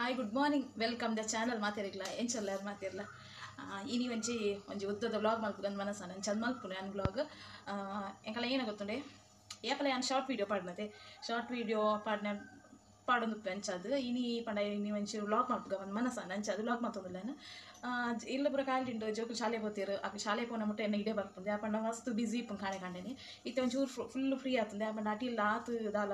Hi good morning welcome the channel ಮಾತೆರಿಗ್ಲ ಎಂಚಲ್ಲ ಮಾತಿರ್ಲ ಇನಿ ಒಂಜಿ ಒಂಜಿ ಉದ್ದದ ವ್ಲಾಗ್ ಮಲ್ಪುಗಂದು ಮನಸ್ಸಾನ ಚಂದ ಮಲ್ಪುನೆ ಅನ್ ವ್ಲಾಗ್ ಎಂಕಲ ಏನ ಗೊತ್ತುಂಡೆ ಏಪಲ ಯಾನ್ ಶಾರ್ಟ್ ವೀಡಿಯೋ ಪಾಡ್ನತೆ ಶಾರ್ಟ್ ವೀಡಿಯೋ ಪಾಡ್ನ ಪಾಡೊಂದು ಅಂಚಾದ್ ಇನಿ ಪಂಡ ಇನಿ ಒಂಜಿ ವ್ಲಾಗ್ ಮಲ್ಪುಗ ಒಂದು ಮನಸ್ಸಾನ ಅಂಚಾದ್ ವ್ಲಾಗ್ ಮಲ್ತೊಂದುಲ್ಲ ಇಲ್ಲ ಪೂರ ಕಾಲಿಂಡು ಜೋಕುಲು ಶಾಲೆ ಪೋತಿರು ಅಕ್ಲು ಶಾಲೆ ಪೋನ ಮುಟ್ಟ ಎನ್ನ ಇಡೆ ಬರ್ಪುಂಡು ಪಂಡ ಮಸ್ತ್ ಬಿಸಿ ಇಪ್ಪುಂಡು ಕಾಣೆ ಕಾಂಡೆನೆ ಇತ್ತೆ ಒಂಚೂರು ಫುಲ್ ಫ್ರೀ ಆತುಂಡೆ ಪಂಡ ಅಟಿಲ್ಲ ಆತು ದಾಲ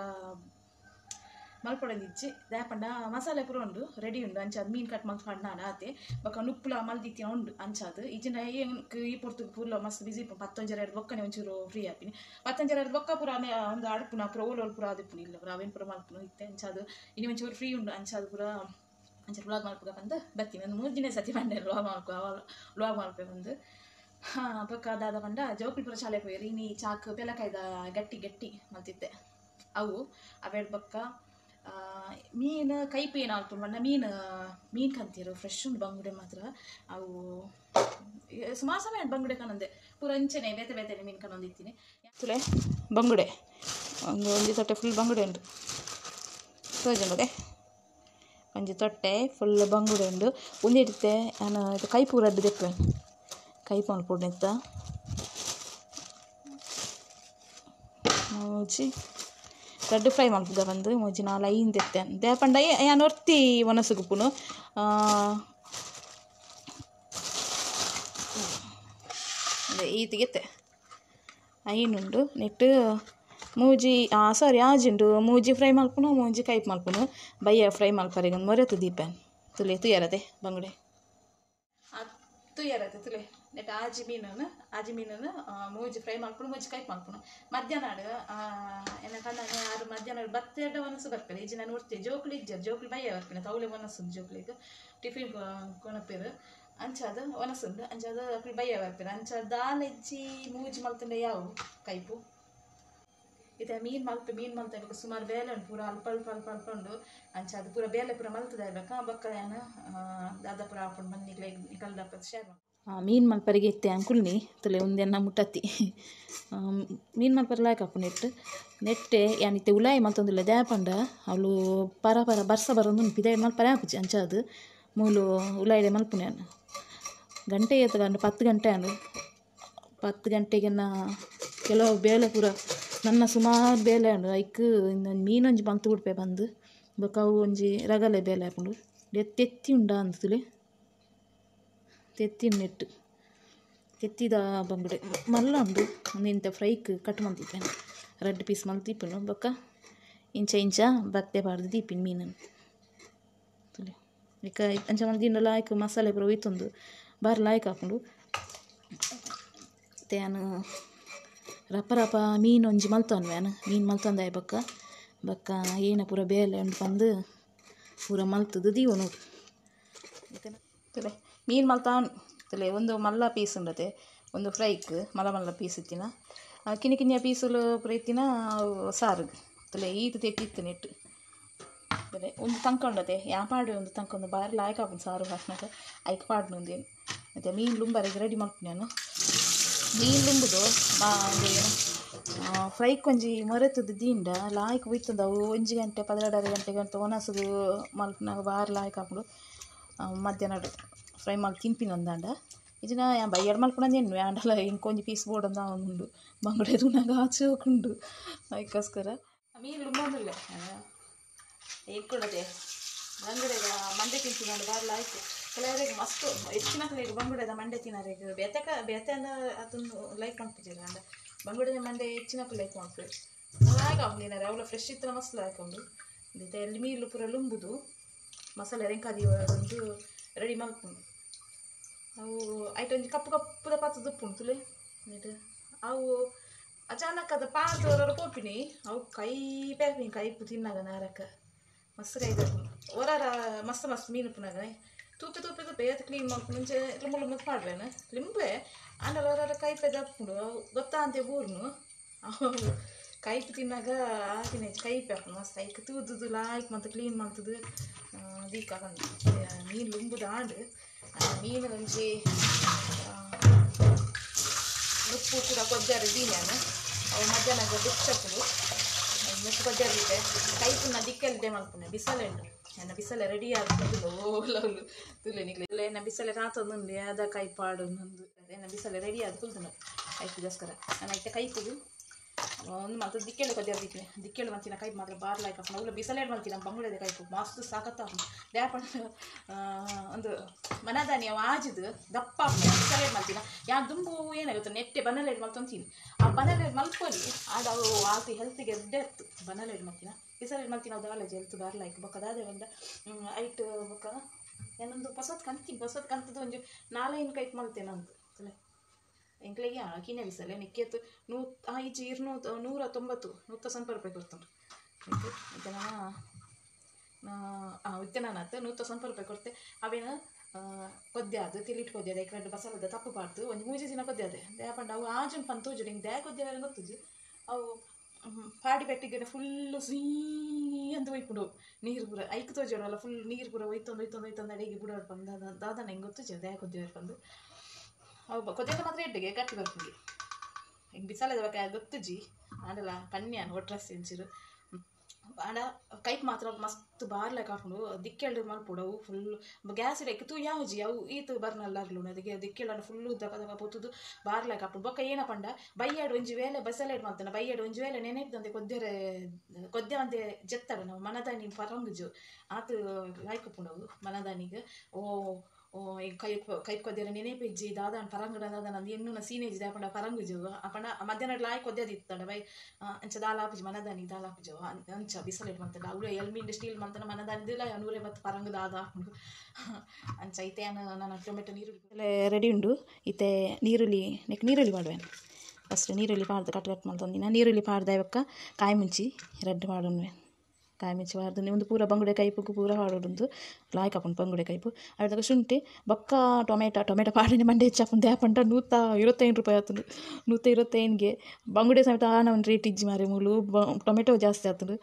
ಮಲ್ಪೊಡೊಂದಿಜ್ಜಿ ದಾಯೆ ಮಸಾಲೆ ಪೂರ ಉಂಡು ರೆಡಿ ಉಂಡು ಅಂಚಾದ್ ಮೀನು ಕಟ್ ಮಲ್ತ್ ಪಾಡ್ನಾಡ ಆತೆ ಬೊಕ್ಕ ನುಪ್ಪುಲ ಮಲ್ದಿತ್ತಿನ ಉಂಡು ಅಂಚಾದ್ ಇಜ್ಜಿಂಡ ಎಂಕ್ ಈ ಪೊರ್ತುಗು ಪೂರ್ಲ ಮಸ್ತ್ ಬಿಸಿ ಇಪ್ಪುಂಡು ಪತ್ತೊಂಜರೆ ಬೊಕ್ಕನೆ ಒಂಚೂರು ಫ್ರೀ ಆಪಿನಿ ಪತ್ತೊಂಜರೆ ಬೊಕ್ಕ ಪೂರ ಒಂದು ಅಡ್ಪುನ ಪೂರ ಓಲೋಲು ಪೂರ ಆದಿಪ್ಪುನು ಇಲ್ಲ ಪೂರ ಅವೇನು ಪೂರ ಮಲ್ಪುನು ಇತ್ತೆ ಅಂಚಾದ್ ಇನಿ ಒಂಚೂರು ಫ್ರೀ ಉಂಡು ಅಂಚಾದ್ ಪೂರ ಅಂಚ ವ್ಲಾಗ್ ಮಲ್ಪುಗ ಪಂದ್ ಬತ್ತೀನಿ ಒಂದು ಮೂರು ದಿನ ಸತಿ ಪಂಡೆ ವ್ಲಾಗ್ ಮಲ್ಪುಗ ವ್ಲಾಗ್ ಮಲ್ಪೆ ಬಂದು ಬೊಕ್ಕ ದಾದ ಪಂಡ ಜೋಕುಲು ಪೂರ ಶಾಲೆ ಪೋಯೆರ್ ಇನಿ ಚಾಕ್ ಪೆಲಕಾಯ್ದ ಗಟ್ಟಿ ಗಟ್ಟಿ ಮಲ್ತಿತ್ತೆ ಅವು ಅವೆಡ್ ಬೊಕ್ಕ ಮೀನು ಕೈಪು ಏನು ಆಲ್ಪುಂಡು ಪಂಡ ಮೀನು ಮೀನು ಕಂತೀರು ಫ್ರೆಶ್ ಉಂಡು ಬಂಗುಡೆ ಮಾತ್ರ ಅವು ಸುಮಾರು ಸಮಯ ಬಂಗುಡೆ ಕನಂದೆ ಪೂರ ಅಂಚನೆ ಬೇತೆ ಬೇತೆ ಮೀನು ಕನೊಂದಿತ್ತೀನಿ ತುಲೆ ಬಂಗುಡೆ ಒಂದು ಒಂಜಿ ತೊಟ್ಟೆ ಫುಲ್ ಬಂಗುಡೆ ಉಂಡು ತೋಜುಂಡುಗೆ ಒಂಜಿ ತೊಟ್ಟೆ ಫುಲ್ ಬಂಗುಡೆ ಉಂಡು ಉಂದಿತ್ತೆ ನಾನು ಇದು ಕೈಪು ರಡ್ಡು ದೆಪ್ಪೆ ಕೈಪು ಮಲ್ಪೊಡು ಇತ್ತ ಮೂಜಿ ರಡ್ಡು ಫ್ರೈ ಮಲ್ಪುಗ ಬಂದು ಮೂಜಿ ನಾಲ್ ಐನ್ ದೆತ್ತೆ ದಾಯೆ ಪಂಡ ಯಾನ್ ಒರ್ತಿ ಒನಸುಗುಪ್ಪುನು ಈತಿಗೆತ್ತೆ ಐನುಂಡು ನೆಟ್ಟು ಮೂಜಿ ಸಾರಿ ಆಜಿಂಡು ಮೂಜಿ ಫ್ರೈ ಮಲ್ಪುನು ಮೂಜಿ ಕೈಪು ಮಲ್ಪುನು ಬಯ್ಯ ಫ್ರೈ ಮಲ್ಪರೆಗ್ ಮೊರೆತು ದೀಪನ್ ತುಲೆ ತುಯರತೆ ಬಂಗುಡೆ ತುಯರತೆ ತುಲೆ ನೆಟ್ ಆಜಿ ಮೀನನ್ನು ಮೂಜಿ ಫ್ರೈ ಮಲ್ಪುನು ಮೂಜಿ ಕೈಪು ಮಲ್ಪುನು ಮಧ್ಯಾಹ್ನ ಎನ್ನ ಕಣ್ಣನೆ ಆರು ಮಧ್ಯಾಹ್ನ ಬತ್ತೆರಡ ಒನಸು ಬರ್ಪೆರ್ ಇಜ್ಜಿ ನಾನು ಒರ್ತಿ ಜೋಕುಲು ಇಜ್ಜೆರ್ ಜೋಕುಲು ಬಯ್ಯ ಬರ್ಪಿನ ತೌಲೆ ಒನಸು ಜೋಕುಲಿಗ್ ಟಿಫಿನ್ ಕೊನಪೆರ್ ಅಂಚಾದ್ ಒನಸುಂಡು ಅಂಚಾದ್ ಅಕ್ಲು ಬಯ್ಯ ಬರ್ಪೆರ್ ಅಂಚಾದ್ ದಾಲ ಇಜ್ಜಿ ಮೂಜಿ ಮಲ್ತುಂಡ ಯಾವು ಕೈಪು ಇತ್ತೆ ಮೀನು ಮಲ್ಪೆ ಮೀನು ಮಲ್ತ ಸುಮಾರು ಬೇಲೆ ಉಂಟು ಪೂರ ಅಲ್ಪ ಅಲ್ಪ ಅಲ್ಪ ಅಲ್ಪ ಉಂಡು ಅಂಚಾದ್ ಪೂರ ಬೇಲೆ ಪೂರ ಮಲ್ತದ ಬೇಕಾ ಬೊಕ್ಕ ಯಾನ್ ದಾದ ಪೂರ ಆಪುಂಡು ಬನ್ನಿ ನಿಕಲ್ದಪ್ಪ ಶೇರ್ ಮೀನು ಮಲ್ಪರಿಗೆ ಇತ್ತೆ ಅಂಕುಲ್ನಿ ತುಲೆ ಉಂದೆನ್ನ ಮುಟ್ಟತ್ತಿ ಮೀನು ಮಲ್ಪರೆ ಲಾಯ್ಕ್ ಆಪುಂಡು ನೆಟ್ ನೆಟ್ಟೆ ಯಾನ್ ಇತ್ತೆ ಉಲಾಯಿ ಮಲ್ತೊಂದುಲ್ಲೆ ದಾಯೆ ಪಂಡ ಅವ್ಲು ಪರ ಪರ ಬರ್ಸ ಬರೊಂದುಂಡು ಪಿದಯಿ ಮಲ್ಪರೆ ಆಪುಜಿ ಅಂಚಾದ್ ಮೂಲು ಉಲಾಯಿಡೆ ಮಲ್ಪುನೆ ಯಾನ್ ಗಂಟೆ ಏತ್ ಗಂಟೆ 10 ಗಂಟೆ ಆಂಡ್ 10 ಗಂಟೆಗೆನ್ನ ಕೆಲವು ಬೇಲೆ ಪೂರ ನನ್ನ ಸುಮಾರು ಬೇಲೆ ಆಂಡ್ ಐಕ್ ಮೀನೊಂಜಿ ಮಲ್ತ್ ಬುಡ್ಪೆ ಬಂದು ಬೊಕ್ಕ ಅವು ಒಂಜಿ ರಗಲೆ ಬೇಲೆ ಆಪುಂಡು ತೆತ್ತಿ ಉಂಡಾ ಅಂದ್ ತುಲೆ ತೆತ್ತಿ ನೆಟ್ಟು ತೆತ್ತಿದ ಬಂಗುಡೆ ಮಲ್ಲ ಉಂಡು ಒಂದು ಇಂಥ ಫ್ರೈಕ್ ಕಟ್ ಮಲ್ತಿಪ್ಪೆನು ರಡ್ಡ್ ಪೀಸ್ ಮಲ್ತಿಪ್ಪುನು ಬೊಕ್ಕ ಇಂಚ ಇಂಚ ಬತ್ತೆ ಪಾಡ್ದು ದೀಪಿನ ಮೀನನ್ನು ತುಲೆ ಇಕ್ಕ ಅಂಚ ಮಲ್ದಿಂಡ ಲಾಯ್ಕ್ ಮಸಾಲೆ ಪೂರ ಒಯ್ತೊಂದು ಬಾರಿ ಲಾಯ್ಕ್ ಆಪುಂಡು ಇತ್ತೆ ಯಾನ್ ರಪ ರಪ ಮೀನು ಒಂಜಿ ಮಲ್ತೊನ್ವೆ ಯಾನ್ ಮೀನು ಮಲ್ತೊಂದಾಯ್ ಬೊಕ್ಕ ಬೊಕ್ಕ ಏನ ಪೂರ ಬೇಲೆ ಉಂಡು ಪಂದ್ ಪೂರ ಮಲ್ತುದು ದೀವೊನೊಡು ತುಲೆ ಮೀನು ಮಲ್ತಾನ್ ತುಲೆ ಒಂದು ಮಲ್ಲ ಪೀಸ್ ಉಂಡತೆ ಒಂದು ಫ್ರೈಕ್ ಮಲ್ಲ ಮಲ್ಲ ಪೀಸ್ ಇತ್ತಿನ ಕಿನ್ನಿ ಕಿನ್ನಿಯ ಪೀಸುಲು ಪೂರ ಇತ್ತಿನ ಸಾರುಗ್ ತುಲೆ ಈತ್ ತೆತ್ತಿ ಇತ್ತು ನೆಟ್ಟು ಬರೆ ಒಂದು ತಂಕ ಉಂಡತೆ ಯಾ ಪಾಡುವೆ ಒಂದು ತಂಕ ಉಂಡು ಬಾರಿ ಲಾಯ್ಕ್ ಆಪುಂಡು ಸಾರು ಹಾಕ್ನಾಗ ಐಕ್ ಪಾಡ್ನು ಮತ್ತು ಮೀನು ಲುಂಬರೆಗ್ ರೆಡಿ ಮಲ್ಪುನೆ ಯಾನ್ ಮೀನು ಲುಂಬುದು ಒಂದು ಏನು ಫ್ರೈಕ್ ಒಂಜಿ ಮೊರೆತುದು ದೀಂಡ ಲಾಯ್ಕ್ ಒಯ್ತುಂಡು ಅವು 1 ಗಂಟೆ 12.30 ಗಂಟೆ ಗಂಟೆ ಒನಸುಗು ಮಲ್ಪುನಾಗ ಬಾರಿ ಲಾಯ್ಕ್ ಆಪುಂಡು ಮಧ್ಯಾಹ್ನ ಫ್ರೈ ಮಲ್ತ್ ತಿನ್ಪಿನ ಒಂದಾಂಡ ಇಜ್ಜಿಂಡ ಯಾನ್ ಬಯ್ಯಡ್ ಮಲ್ಪುನಂದು ಎನ್ನುವೆ ಆಂಡಲ ಎಂಕ್ ಒಂಜಿ ಪೀಸ್ ಬೋಡಂದು ಆವೊಂದುಂಡು ಬಂಗುಡೆ ತೂನಗ ಆಚೆ ಉಂಡು ಐಕೋಸ್ಕರ ಮೀನು ಲುಂಬೊಂದುಲ್ಲೆ ಎಂಕುಂಡತೆ ಬಂಗುಡೆದ ಮಂಡೆ ತಿನ್ಪಿನ ಬಾರಿ ಲಾಯ್ಕ್ ಕೆಲವರಿಗೆ ಮಸ್ತ್ ಹೆಚ್ಚಿನಕ್ಲೆಗ್ ಬಂಗುಡೆದ ಮಂಡೆ ತಿನ್ನರೆಗ್ ಬೇತೆ ಬೇತೆ ಅಂಡ ಅದನ್ನು ಲೈಕ್ ಮಲ್ಪುಜೆರ್ ಆಂಡ ಬಂಗುಡೆದ ಮಂಡೆ ಹೆಚ್ಚಿನಕ್ಲು ಲೈಕ್ ಮಲ್ಪುವೆರ್ ಲಾಯ್ಕ್ ಆಪುಂಡು ತಿನರೆ ಅವ್ಲ ಫ್ರೆಶ್ ಇತ್ತಿನ ಮಸ್ತ್ ಲಾಯ್ಕ್ ಉಂಡು ಇತ್ತೆ ಎಲ್ಲಿ ಮೀನು ಪೂರ ಲುಂಬುದು ಮಸಾಲೆ ರೆಂಕಾದಿ ಒಂದು ರೆಡಿ ಮಲ್ಪುಂಡು ಅವು ಐಟ್ ಒಂಜಿ ಕಪ್ಪು ಕಪ್ಪುದ ಪತ್ತುದು ಉಪ್ಪುಂಡು ತುಲೆ ನೆಟ್ ಅವು ಅಚಾನಕ್ ಅದ ಪಾತ್ ಪೋಪಿನಿ ಅವು ಕೈಪೆ ಆಪಿನಿ ಕೈಪು ತಿನ್ನಾಗ ನಾರಕ ಮಸ್ತ್ ಕೈ ಒರಾರ ಮಸ್ತ್ ಮಸ್ತ್ ಮೀನು ಉಪ್ಪುನಾಗ ತೂಪೆ ತೂಪೆ ತೂಪೆ ಏತ್ ಕ್ಲೀನ್ ಮಲ್ಪುಂಡು ಮುಂಚೆ ಲುಂಬು ಲುಂಬು ಪಾಡ್ವೆನ್ ಲಿಂಬೆ ಆಂಡಲ ಒರಾರ ಕೈಪೆ ದಪ್ಪುಂಡು ಅವು ಗೊತ್ತಾಂತೆ ಬೂರ್ನು ಅವು ಕೈಪು ತಿನ್ನಾಗ ಆಪಿನ ಕೈಪೆ ಆಪುಂಡು ಮಸ್ತ್ ಐಕ್ ತೂದುದು ಲಾಯ್ಕ್ ಮಲ್ತ್ ಕ್ಲೀನ್ ಮಲ್ತುದು ದೀಕ ಮೀನು ಲುಂಬುದು ಆಂಡ್ ಮೀನು ಒಂಜಿ ನುಪ್ಪು ಕೂಡ ಕೊಜ್ಜಾರೆ ದೀನ್ಯಾನ್ ಅವು ಮಧ್ಯಾಹ್ನ ಬೆಚ್ಚ ಆಪುಂಡು ನುಪ್ಪು ಕೊದ್ದಿದೆ ಕೈಪುನ ದಿಕ್ಕೆಲ್ದೆ ಮಲ್ಪುನೆ ಬಿಸಲೆ ಉಂಡು ಎನ್ನ ಬಿಸಲೆ ರೆಡಿ ಆದ್ ಓಲೌಲು ತುಲೆ ನಿಕ್ಲೆ ಎನ್ನ ಬಿಸಲೆ ರಾತೊಂದುಂಡು ಯಾದ ಕೈಪಾಡು ನಂದು ಎನ್ನ ಬಿಸಲೆ ರೆಡಿ ಆದ್ ಕುಲ್ದುಂಡು ಕೈಪುಗೋಸ್ಕರ ನಾನು ಐತೆ ಕೈಪುಗು ಒಂದು ಮಾತ್ರ ದಿಕ್ಕೆಳು ಕೊದ್ದಿರ್ದಿಕ್ಕೆ ದಿಕ್ಕೆಳು ಮಂತಿನ ಕೈಪು ಮಾತ್ರ ಬಾರ್ಲಾಯ್ಕ ಅವುಲ ಬಿಸಲೇಡು ಮಂತಿನ ಬಂಗುಡೆದ ಕೈಪು ಮಸ್ತ್ ಸಾಕತ್ತ ದ್ಯಾಪಣ್ಣ ಒಂದು ಮನದಾನಿ ಅವು ಆಜಿದು ದಪ್ಪ ಬಿಸಲೇಡು ಮಲ್ತಿನ ಯಾ ದುಂಬು ಏನಾಗುತ್ತೆ ನೆಟ್ಟೆ ಬನಲೇಡು ಮಲ್ತೊಂತೀನಿ ಆ ಬನಲೇಡು ಮಲ್ಪೊಲಿ ಆಡ ಅವು ಆತು ಹೆಲ್ತಿಗೆ ಎಡ್ಡೆ ಇತ್ತು ಬನಲೇಡು ಮಲ್ತಿನ ಬಿಸಲೇಡು ಮಲ್ತಿನ ಅದು ಆಲಜಿ ಹೆಲ್ತ್ ಬಾರ್ಲಾಯ್ಕ ಬೊಕ್ಕ ದಾದೆ ಬಂದ ಐಟ್ ಬೊಕ್ಕ ಏನೊಂದು ಪೊಸತ್ ಕಂತೀನಿ ಪೊಸತ್ ಕಂತದ್ದು ಒಂಜಿ ನಾಲೈನ್ ಕೈಪ್ ಮಲ್ತೇನೆ ಅಂತ ಎಂಕ್ಲೆಗೆ ಕಿನ್ನೆ ಬಿಸಲೆ ನಿಕ್ಕೆತ್ತು ಈಚೆ 290 190 ರೂಪಾಯಿ ಕೊಡ್ತಾನೆ ಇತ್ತೆ ಇತ್ತೆ ನಾನು ಆತು 190 ರೂಪಾಯಿ ಕೊಡ್ತೆ ಅವೇನು ಕೊದ್ದೆ ಅದು ತಿಲಿಟ್ ಕೊದ್ದೆ ಅದೇ ಎರಡು ಬಸಲದ ತಪ್ಪು ಪಾಡ್ದು ಒಂದು ಮೂಜೆ ದಿನ ಕೊದ್ದೆ ಅದೇ ದ್ಯಾಪಂಡ ಅವು ಆಜುನ್ ಪನ್ ತೋಜು ಹಿಂಗೆ ದ್ಯಾ ಕೊದ್ದೆ ಗೊತ್ತುಜಿ ಅವು ಪಾಡಿ ಬೆಟ್ಟಿಗೆ ಫುಲ್ಲು ಸೀ ಅಂತ ಒಯ್ಪುಂಡು ನೀರು ಪೂರ ಐಕ್ ತೋಜೋಡಲ್ಲ ಫುಲ್ ನೀರು ಪೂರ ಒಯ್ತೊಂದು ಒಯ್ತೊಂದು ಒಯ್ತೊಂದು ಅಡಿಗೆ ಬುಡೋಡು ಬಂದು ದಾದನ ಹೆಂಗೆ ಗೊತ್ತುಜಿ ದ್ಯಾ ಕೊದ್ದೆ ಬಂದು ಅವು ಕೊದ್ದೆ ಮಾತ್ರ ಎಡ್ಡೆಗೆ ಗಟ್ಟಿ ಬರ್ಪುಂಡು ಹಿಂಗೆ ಬಿಸಾಲದ ಬಕ ಗೊತ್ತುಜಿ ಆಂಡಲ ಪನ್ಯಾನ್ ಒಟ್ರಸ್ ಇಂಚಿರು ಆಂಡ ಕೈಪ್ ಮಾತ್ರ ಮಸ್ತ್ ಬಾರ್ಲಾಕ್ ಹಾಕೊಂಡು ದಿಕ್ಕೆಳ್ಳು ಮಲ್ಪುಡು ಅವು ಫುಲ್ ಗ್ಯಾಸ್ ಇಡಕ್ಕೆ ತೂ ಯಾವ್ಜಿ ಅವು ಈತು ಬರ್ನಲ್ಲ ಅರ್ಲು ಅದಕ್ಕೆ ದಿಕ್ಕೆಳ್ಳನ್ನು ಫುಲ್ಲು ದಕ ದಕ ಪೊತ್ತುದು ಬಾರ್ಲಾಕ್ ಹಾಕೊಂಡು ಬೊಕ್ಕ ಏನಪಂಡ ಬೈಯಾಡು ಒಂಜಿ ವೇಳೆ ಬಸಲೇಡು ಮಲ್ತನ ಬೈಯಾಡು ಒಂಜಿ ವೇಳೆ ನೆನೆಪ್ದಂತೆ ಕೊದ್ದೆರೆ ಕೊದ್ದೆ ಒಂತೆ ಜೆತ್ತಡು ನಾವು ಮನದಾನಿ ಪರಂಗುಜು ಆತು ಲಾಯ್ಕುಪ್ಪುಂಡವು ಮನದಾನಿಗೆ ಓ ಓ ಈಗ ಕೈ ಕೈ ಕೊದ್ದಿರ ನೆನೆಪಿಜ್ಜಿ ದಾದಾನ್ ಪರಂಗಡ ದಾದಾನ ಅಂದ್ ಎನ್ನುನ ಸೀನೇಜಿ ದಾಪಂಡ ಪರಂಗುಜು ಅಪಂಡ ಮಧ್ಯಾಹ್ನ ಲಾಯ್ ಕೊದ್ಯದಿತ್ತಡ ಬೈ ಅಂಚ ದಾಲಾಪುಜಿ ಮನದಾನಿ ದಾಲಾಪುಜು ಅಂಚ ಬಿಸಲೇಟ್ ಮಂತಂಡ ಅವಳು ಎಲ್ಮಿಂಡ್ ಸ್ಟೀಲ್ ಮಂತನ ಮನದಾನಿದಿಲ್ಲ 150 ಪರಂಗು ದಾದ ಅಂಚ ಇತ್ತೆ ನಾನು ಟೊಮೆಟೊ ನೀರುಳ್ಳಿ ರೆಡಿ ಉಂಡು ಇತ್ತೆ ನೀರುಳ್ಳಿ ನೆಕ್ ನೀರುಳ್ಳಿ ಮಾಡುವೆನು ಫಸ್ಟ್ ನೀರುಳ್ಳಿ ಪಾಡ್ದು ಕಟ್ ಕಟ್ ಮಲ್ತೊಂದಿನ ನೀರುಳ್ಳಿ ಪಾಡ್ದ ಬೊಕ್ಕ ಕಾಯಿ ಮುಂಚಿ ರೆಡ್ ಮಾಡುವೆ ಕಾಯಿ ಮಿಂಚಿ ವಾರ್ದು ಒಂದು ಪೂರ ಬಂಗುಡೆ ಕೈಪುಗು ಪೂರ ಪಾಡೋಡುಂದು ಲಾಯ್ಕ್ ಆಪುಂಡು ಬಂಗುಡೆ ಕೈಪು ಅವೆದಕ ಶುಂಠಿ ಬೊಕ್ಕ ಟೊಮೆಟೊ ಟೊಮೆಟೊ ಪಾಡಿನ ಮಂಡೆ ಹೆಚ್ಚಾಪುಂಡು ದ್ಯಾಪಂಡ 125 ರೂಪಾಯಿ ಆತುಂಡು 125ಗೆ ಬಂಗುಡೆ ಸಮೇತ ಆನ ಒಂದು ರೇಟ್ ಇಜ್ಜಿ ಮಾರೆ ಮೂಲು ಟೊಮೆಟೊ ಜಾಸ್ತಿ ಆತುಂಡು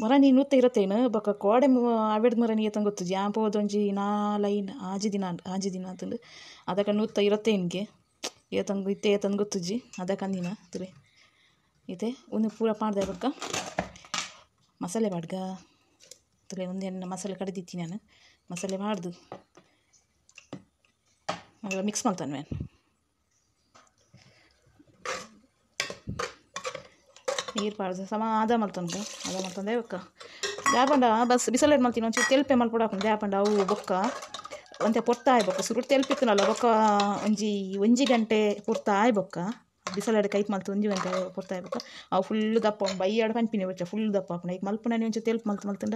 ಮೊರನಿ 125 ಬೊಕ್ಕ ಕೋಡೆ ಅವೆಡ್ದು ಮೊರನಿ ಏತಂಗೆ ಗೊತ್ತುಜಿ ಆ ಪೋದೊಂಜಿ ನಾಲೈನ್ ಆಜಿ ದಿನ ಆಜಿ ದಿನ ಆತುಂಡು ಅದಕ್ಕೆ 125ಗೆ ಏತಂಗು ಇತ್ತೆ ಏತಂದು ಗೊತ್ತುಜಿ ಅದಕ್ಕೆ ಅಂದಿನ ತುಲೆ ಇತ್ತೆ ಒಂದು ಪೂರ ಪಾಡ್ದೆ ಬೊಕ್ಕ ಮಸಾಲೆ ಪಾಡ್ಗ ತುಲೆ ಒಂದೇನು ಮಸಾಲೆ ಕಡ್ದಿತ್ತಿ ನಾನು ಮಸಾಲೆ ಮಾಡ್ದು ಮಿಕ್ಸ್ ಮಾಡ್ತಾನೆ ನಾನು ನೀರು ಪಾಡ್ದು ಸಮ ಆದ ಮಲ್ತೊಂದು ಅದ ಮಲ್ತಂದೆ ಬೊಕ್ಕ ದ್ಯಾಪಂಡ ಬಸ್ ಬಿಸಲೇಡು ಮಲ್ತೀನಿ ಒಂಚೂರು ತೆಲ್ಪೆ ಮಲ್ಪೊಡು ಹಾಕೊಂಡು ದ್ಯಾಪಂಡ ಅವು ಬೊಕ್ಕ ಒಂತೆ ಪೊರ್ತ ಆಯ್ ಬೊಕ್ಕ ಸುರು ತೆಲ್ಪಿತ್ತನಲ್ಲ ಬೊಕ್ಕ ಒಂಜಿ ಒಂಜಿ ಗಂಟೆ ಪೊರ್ತ ಆಯ್ ಬೊಕ್ಕ ಬಿಸಲಡು ಕೈಪ್ ಮಲ್ತು ಒಂಜಿ ಗಂಟೆ ಪೊರ್ತ ಆಯ್ ಬೊಕ್ಕ ಅವು ಫುಲ್ ದಪ್ಪ ಬೈಯಾಡು ಪನ್ಪಿನಿ ಬಚ್ಚ ಫುಲ್ ದಪ್ಪ ಆಪುಂಡು ಐಕ್ ಮಲ್ಪುನನಿ ಒಂಚೂರು ತೆಲ್ಪು ಮಲ್ತು ಮಲ್ತುಂಡ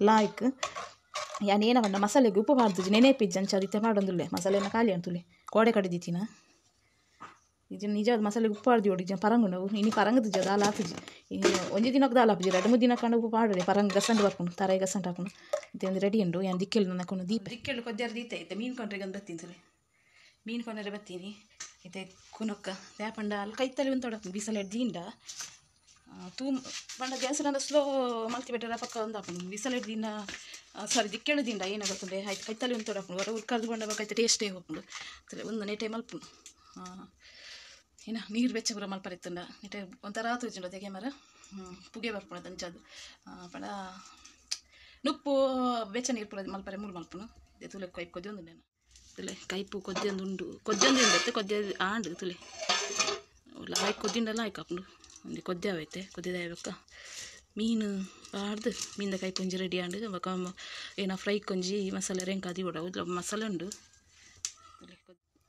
ಲಾಯ್ಕ್ ಯಾನ್ ಏನ ಪಂಡ ಮಸಾಲೆಗ್ ಉಪ್ಪು ಪಾಡ್ದುಜಿ ನೆನೆಪಿಜ್ಜಿ ಅಂಚ ಇತ್ತೆ ಪಾಡೊಂದುಲ್ಲೆ ಮಸಾಲೆನ ಖಾಲಿ ಅಂತುಲೆ ಕೋಡೆ ಕಡಿದಿತ್ತಿನ ಇಜ್ಜಿ ನಿಜವಾದ ಮಸಾಲೆಗ್ ಉಪ್ಪು ಪಾಡ್ದಿಯೋಡು ಇಜ್ಜ ಪರಂಗುಂಡು ಇನಿ ಪರಂಗದಿಜ್ಜ ದಾಲ ಆತುಜಿ ಇನಿ ಒಂಜಿ ದಿನಕ್ಕೆ ದಾಲ ಆಪುಜಿ 2-3 ದಿನ ಕಂಡು ಉಪ್ಪು ಪಾಡೋಡೆ ಪರಂಗ್ ಗಸಂಡು ಬರ್ಪುಂಡು ತರೈ ಗಸಂಡು ಹಾಕೊಂಡು ಇತ್ತೆ ಒಂದು ರೆಡಿ ಉಂಡು ಯಾನ್ ದಿಕ್ಕೆಳು ನನ್ನಕೊಂಡು ದೀಪ ದಿಕ್ಕೆಳು ಕೊದ್ಯಾರ ದೀತ ಇತ್ತೆ ಮೀನು ಕೊಂಡ್ರೆ ಒಂದು ಬತ್ತೀನಿ ಸರಿ ಮೀನು ಕೊಂಡ್ರೆ ಬತ್ತೀನಿ ಇತ್ತೆ ಕುನೊಕ್ಕ ದ್ಯಾಪಂಡ ಅಲ್ಲಿ ಕೈತಲ್ಲಿ ಒಂದು ತೊಡಪುಂಡು ಬಿಸಲೆಡ್ ದೀಂಡ ತೂ ಪಂಡ ಗ್ಯಾಸ್ ಸ್ಲೋ ಮಲ್ತಿ ಬೆಟ್ಟರ ಪಕ್ಕ ಒಂದು ಹಾಕೊಂಡು ಬಿಸಲೆಡ್ ದಿನ ಸಾರಿ ದಿಕ್ಕೆಳು ದಿಂಡ ಏನಾಗುತ್ತಂದ್ರೆ ಆಯ್ತು ಕೈತಲ್ಲಿ ಒಂದು ತೊಡಪುಂಡು ಹೊರ ಉರ್ಕರ್ದು ಬಂಡ ಬೇಕಾಯ್ತು ಟೇಸ್ಟೇ ಹೋಗ್ಪುಂಡು ಒಂದು ನೆಟೆ ಮಲ್ಪುಂಡು ಏನ ನೀರು ಬೆಚ್ಚ ಪೂರ ಮಲ್ಪರಿತ್ತುಂಡ ನೆಟೆ ಒಂಥರ ತೋಜುಂಡು ಅದಕ್ಕೆ ಮರ ಪುಗೆ ಬರ್ಪುಂಡು ಅಂಚದು ಪಂಡ ನುಪ್ಪು ಬೆಚ್ಚ ನೀರು ಪೂರ ಮಲ್ಪರೆ ಮೂರು ಮಲ್ಪುಂಡು ತುಲೆ ಕೈಪು ಕೊದ್ದೆ ಒಂದು ನಾನು ತುಲೆ ಕೈಪು ಕೊದ್ದೆ ಒಂದು ಉಂಡು ಕೊದ್ದೆ ಒಂದು ಉಂಡತ್ತೆ ಕೊದ್ದೆ ಆಂಡು ತುಲೆ ಲಾಯ್ಕ್ ಕೊದ್ದಿಂಡ ಲಾಯ್ಕ್ ಹಾಕೊಂಡು ಒಂದು ಕೊದ್ದೆ ಅವೈತೆ ಕೊದ್ದೆ ಬೊಕ್ಕ ಮೀನು ಪಾಡ್ದು ಮೀನ್ದ ಕೈಪು ಒಂಜಿ ರೆಡಿ ಆಂಡು ಬೊಕ್ಕ ಏನ ಫ್ರೈ ಕೊಂಜಿ ಮಸಾಲೆ ರೆಂಕ ಅದು ಉಡ ಮಸಾಲೆ ಉಂಡು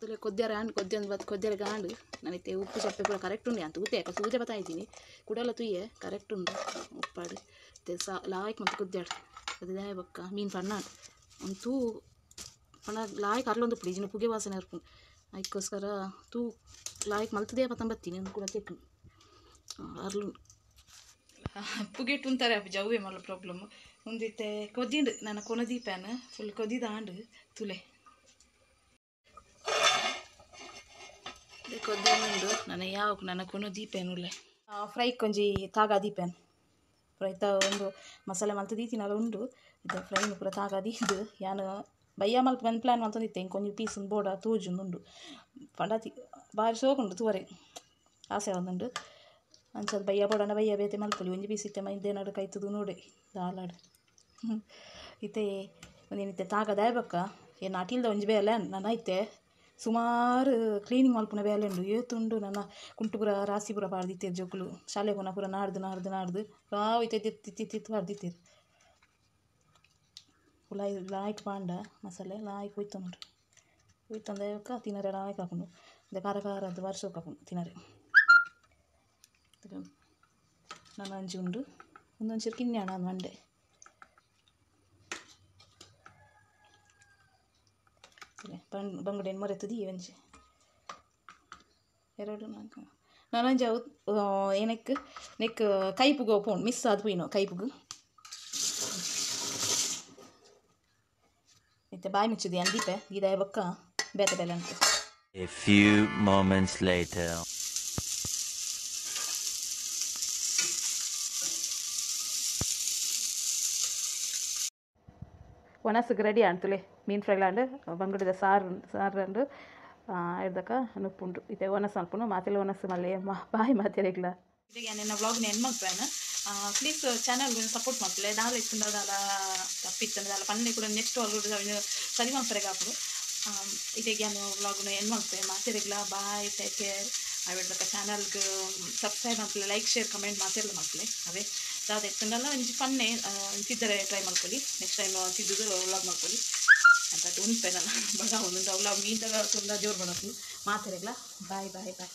ತುಲೆ ಕೊದ್ಯಾರ ಆಂಡು ಕೊದ್ದೆ ಒಂದು ಬತ್ತು ಕೊದ್ಯಾರ ಆಂಡು ನಾನಿತ್ತೆ ಉಪ್ಪು ಸೊಪ್ಪೆ ಪೂರ ಕರೆಕ್ಟ್ ಉಂಡು ಅಂತ ಊತೆ ತೂದೆ ಬತ್ತಾ ಇದ್ದೀನಿ ಕುಡಲ ತುಯ್ಯೆ ಕರೆಕ್ಟ್ ಉಂಡು ಉಪ್ಪಾಡು ಸಾ ಲಾಯ್ಕ್ ಮತ್ತು ಕೊದ್ಯಾಡು ಅದೇ ಬೊಕ್ಕ ಮೀನು ಪಣ್ಣಾಡು ಒಂದು ತೂ ಪಂಡ ಲಾಯ್ಕ್ ಅರ್ಲೊಂದು ಪುಡಿ ಇಜಿನ ಪುಗೆ ವಾಸನೆ ಇರ್ಪುಂಡು ಅದಕ್ಕೋಸ್ಕರ ತೂ ಲಾಯ್ಕ್ ಮಲ್ತದೇ ಪತ್ತಂಬತ್ತೀನಿ ಒಂದು ಕೂಡ ತೆಕ್ಕು ಅರ್ಲು ಪುಗೆ ಟುಂತಾರೆ ಅಪ್ಪು ಅವೇ ಮಲ್ಲ ಪ್ರಾಬ್ಲಮ್ ಒಂದಿತ್ತೆ ಕೊದ್ದಿಂಡು ನನ್ನ ಕೊನದಿ ಪ್ಯಾನ್ ಫುಲ್ ಕೊದ್ದಿದ ಆಂಡು ತುಲೆ ಕೊದ್ದಿಂಡು ನನ್ನ ಯಾವಕ್ಕೆ ನನ್ನ ಕೊನದಿ ಪ್ಯಾನ್ ಉಳ್ಳೆ ಫ್ರೈ ಕೊಂಜಿ ತಾಗ ದೀಪ್ಯಾನ್ ಫ್ರೈ ತ ಒಂದು ಮಸಾಲೆ ಮಲ್ತು ದೀತಿನಲ್ಲ ಉಂಡು ಇದು ಫ್ರೈನು ಪೂರ ತಾಗ ದೀದು ಯಾನು ಬಯ್ಯ ಮಲ್ಪ ಒಂದು ಪ್ಲ್ಯಾನ್ ಮಲ್ತೊಂದಿತ್ತೆ ಇಂಕ್ ಒಂಜಿ ಪೀಸ್ ಒಂದು ಬೋಡ ತೂಜುಂದುಂಡು ಪಂಡಾತಿ ಬಾರಿ ಸೋಕುಂಡು ತೂವರೆ ಆಸೆ ಒಂದುಂಡು ಅಂಚದ ಬಯ್ಯ ಪೋಡಣ ಬಯ್ಯ ಬೇತೆ ಮಲ್ಪೊಲಿ ಒಂಜಿ ಪೀಸ್ ಇತ್ತೆ ಮೈದೇನಾಡು ಕೈತುದು ನೋಡೆ ದಾಲಾಡು ಇತ್ತೆ ಒಂದೇನಿತ್ತೆ ತಾಗದಾಯ ಬೊಕ್ಕ ಏನು ಅಟಿಲ್ದ ಒಂಜಿ ಬೇಲೆ ನನ್ನ ಇತ್ತೆ ಸುಮಾರು ಕ್ಲೀನಿಂಗ್ ಮಲ್ಪುನ ಬೇಲೆ ಉಂಡು ಏತುಂಡು ನನ್ನ ಕುಂಟುಪುರ ರಾಸಿಪುರ ಪಾಡ್ದಿತ್ತೇರು ಜೋಕುಲು ಶಾಲೆ ಪೋನ ಪೂರ ನಾಡ್ದು ನಾಡ್ದು ನಾಡ್ದು ರಾವ್ ಇತ್ತೆ ತಿತ್ತು ತಿತ್ತು ಪಾಡ್ದಿತ್ತೇರು ಲಾಯ್ ಲಾಯ್ಕ್ ಪಾಂಡ ಮಸಾಲೆ ಲಾಯ್ಕ್ ಹೋಯ್ತೊಂಡು ಹೋಯ್ತಂದೆ ಬೊಕ್ಕ ತಿನ್ನರೆ ಲಾಯ್ಕ್ ಹಾಕೊಂಡು ಅದೇ ಖಾರ ಖಾರ ಅದು ವರ್ಷಕ್ಕೆ ಹಾಕೊಂಡು ತಿನ್ನರೆ ನನ್ನ ಅಂಜಿ ಉಂಡು ಒಂದೊಂಚೂರು ಕಿನ್ಯಾಣ ಮಂಡೆ ಬಂಗುಡೆಯನ್ನು ಮೊರೆತದಿ ಒಂಜಿ ಎರಡು ನಾಲ್ಕು ನಾನಂಜಿ ಅವು ಏನಕ್ಕೆ ನೆಕ್ ಕೈಪುಗು ಪೋಣ್ ಮಿಸ್ ಆದ್ ಪೋಯಿನೋ ಕೈಪುಗು ಇತ್ತೆ ಬಾಯಿ ಮುಚ್ಚುದಿ ಅಂದೀಪೆ ಗೀದಾಯ ಬೊಕ್ಕ ಬೇತೆ ಬೇಲೆ ಅಂತ. A few moments later. ಒಣಸುಗೆ ready ಆಣ್ತುಲೆ ಮೀನು ಫ್ರೈ ಲಾಂಡ್ ಬಂಗುಡಿದ ಸಾರು ಸಾರು ಇರ್ದಕ್ಕ ನುಪ್ಪುಂಡು ಇತ್ತೆ ಒಣಸು ಮಲ್ಪುನು ಮಾತೆಲ್ಲ ಒಣಸು ಮಲ್ಲೆ ಬಾಯಿ ಮಾತೆರೆಗ್ಲ ಇದಕ್ಕೆ ನನ್ನ ವ್ಲಾಗ್ನ ಎಂಡ್ ಮಲ್ಪೇನ. ಪ್ಲೀಸ್ ಚಾನಲ್ ಸಪೋರ್ಟ್ ಮಲ್ಪಲೆ ದಾಲ ಇತ್ತುಂಡ ದಾಲ ತಪ್ಪಿತ್ತಂಡ ದಾಲ ಪನ್ನೆ ಕೂಡ ನೆಕ್ಸ್ಟ್ ವ್ಲಾಗ್ ಸರಿ ಮಲ್ಪರೆಗೆ ಆಪುಡು. ಇದಕ್ಕೆ ನಾನು ವ್ಲಾಗ್ನ ಎಂಡ್ ಮಲ್ಪೆ ಮಾತೆರೆಗ್ಲ ಬಾಯ್ ಟೇಕ್ ಕೇರ್. ಅವೆಡ್ದಕ್ಕ ಚಾನಲ್ಗೆ ಸಬ್ಸ್ಕ್ರೈಬ್ ಮಲ್ಪಲೆ ಲೈಕ್ ಶೇರ್ ಕಮೆಂಟ್ ಮಾತೆರ್ಲ ಮಲ್ಪಲೆ ಅವೇ ದಾದ ಇತ್ತುಂಡಲ್ಲ ಒಂಜಿ ಪನ್ನೆ ತಿದ್ದರೆ ಟ್ರೈ ಮಲ್ಪೊಲಿ ನೆಕ್ಸ್ಟ್ ಟೈಮ್ ತಿದ್ದುದು ವ್ಲಾಗ್ ಮಲ್ಪೊಲಿ ಅಂತ ಉಂಪೆ ನನ್ನ ಬಡ ಒಂದೊಂದು ಅವ್ಲ ಮೀನ್ದಾಗ ತುಂಬ ಜೋರು ಬಡಪ್ಪು ಮಾತೆರೆಗ್ಲ ಬಾಯ್ ಬಾಯ್ ಬಾಯ್.